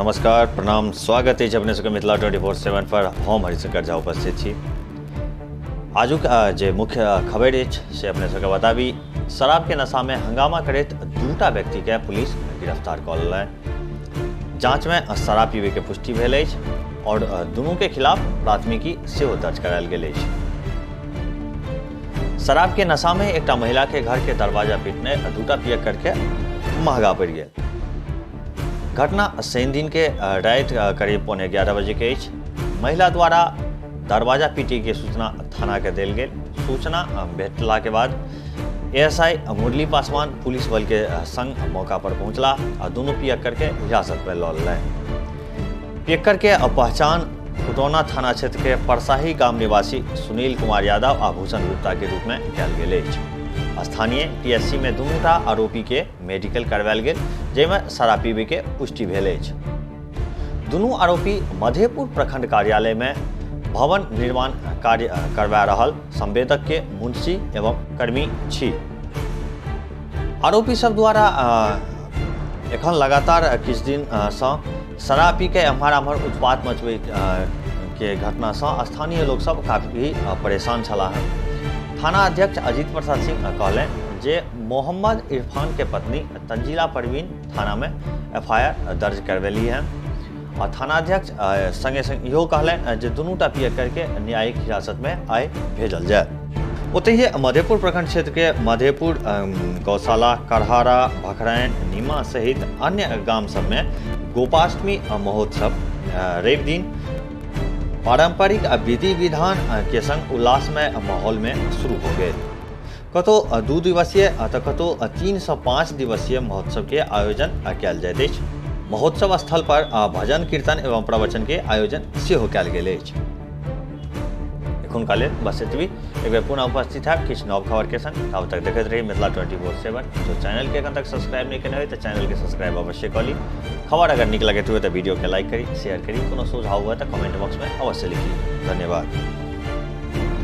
नमस्कार, प्रणाम, स्वागत अछि अपने सबके मिथिला 24/7 पर। हम हरिशंकर झा उपस्थित छी। आजुक जे मुख्य खबर अछि से अपने सबके बताबी। शराब के नशा में हंगामा करैत दूटा व्यक्ति के पुलिस गिरफ्तार कऽ लेलनि। जांच में शराब पीबे के पुष्टि भेल अछि और दुनू के खिलाफ प्राथमिकी सेहो दर्ज करायल गेल अछि। शराब के नशा में एकटा महिला के घर के दरवाजा पीटने दूटा पियक्कड़ के महंगा पड़ि गेल। घटना शनि दिन के राति करीब 10:45 बजे के अछि। महिला द्वारा दरवाजा पीटे के सूचना थाना के देल गेल। सूचना भेटला के बाद एएसआई मुरली पासवान पुलिस बल के संग मौका पर पहुंचला आ दुनू पियक्कड़ के हिरासत में लऽ लेलनि। पियक्कड़ के पहचान खुटौना थाना क्षेत्र के परसाही गाम निवासी सुनील कुमार यादव आ भूषण गुप्ता के रूप में कयल गेल अछि। स्थानीय पीएससी में दुनूटा आरोपी के मेडिकल करवायल गेल, जाहिमे शराब पीबे के पुष्टि भेल अछि। दुनू आरोपी मधेपुर प्रखंड कार्यालय में भवन निर्माण कार्य करवा रहल संवेदक के मुंशी एवं कर्मी छी। आरोपी सब द्वारा एखन लगातार किछु दिन सँ शराब पी के एम्हर आम्हर उत्पात मचबै के घटना सँ स्थानीय लोक सब काफी परेशान छलाह। थाना अध्यक्ष अजीत प्रसाद सिंह कहलनि जे मोहम्मद इरफान के पत्नी तंजीला परवीन थाना में एफआईआर दर्ज करवेली है। आ थानाध्यक्ष संगे संग इहो कहलनि जे दुनूटा पियक्कड़ के न्यायिक हिरासत में आइ भेजल जाय। ओतहि मधेपुर प्रखंड क्षेत्र के मधेपुर, गौशाला, करहारा, भखराइन, नीमा सहित अन्य गाम सब में गोपाष्टमी महोत्सव रवि दिन पारंपरिक विधि विधान के संग उल्लासमय माहौल में शुरू हो गेल। कतौ 2 दिवसीय तऽ कतौ 3 सँ 5 दिवसीय महोत्सव के आयोजन कयल जाइत अछि। महोत्सव स्थल पर भजन कीर्तन एवं प्रवचन के आयोजन सेहो कयल गेल अछि। एखुनका लेल बस एतबी। एक बेर पुनः उपस्थित हैब किछु नव खबर के संग। ताबत तक देखैत रही मिथिला 24/7। जो चैनल के एखन तक सब्सक्राइब नहीं केने होय तऽ चैनल के सब्सक्राइब अवश्य कऽ ली। खबर अगर नीक लगैत हुए तऽ वीडियो के लाइक करी, शेयर करी। कोनो सुझाव हुए तऽ कमेंट बॉक्स में अवश्य लिखी। धन्यवाद।